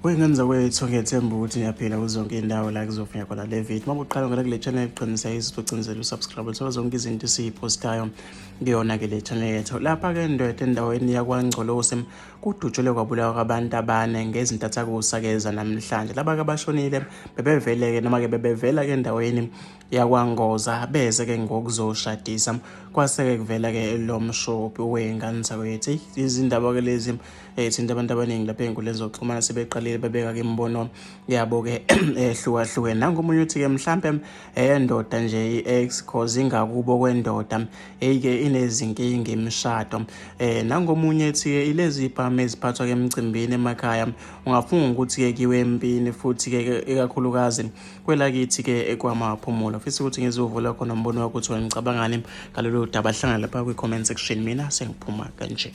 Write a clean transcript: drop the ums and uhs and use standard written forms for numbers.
Wey'ngane zakwethu, ngiyethemba ukuthi niyaphila kuzo zonke iy'ndawo la kuzofika khona le video. Uma uqala ungena kule channel, qinisekisa ukuthi ucinzele usubscribe, uthola zonke izinto esiy'phostayo kuyona-ke le channel yethu. Lapha-ke ndoda endaweni yakwaNgcolosi kudutshulwe kwabulawa abantu abane ngezintathakusa-ke zanamhlanje. Laba-ke abashonile bebevele-ke noma-ke bebevela-ke endaweni yakwaNgoza beze-ke ngokuzoshadisa, kwase-ke kuvela-ke lo mshophi wey'ngane zakwethu. Izindaba-ke lezi ethinta abantu abaningi lapha ey'nkundleni zokuxhumana, sebeqalile bebeka-ke imibono yabo-ke ehlukahlukene. Nangomunye uthi-ke mhlampe eyendoda nje i-ex cause ingakubo kwendoda eyi-ke inezinkinga imishado. Nangomunye ethi-ke ilezi ibhamu eziphathwa-ke emcimbini emakhaya, ungafunga ukuthi-ke kiwe empini, futhi-ke ikakhulukazi kwelakithi-ke ekwamaphumulo. Fisa ukuthi ngizovula khona umbono wakho ukuthi wena ucabangani ngalolu daba. Hlangana lapha kwi-comment section, mina sengiphuma kanje.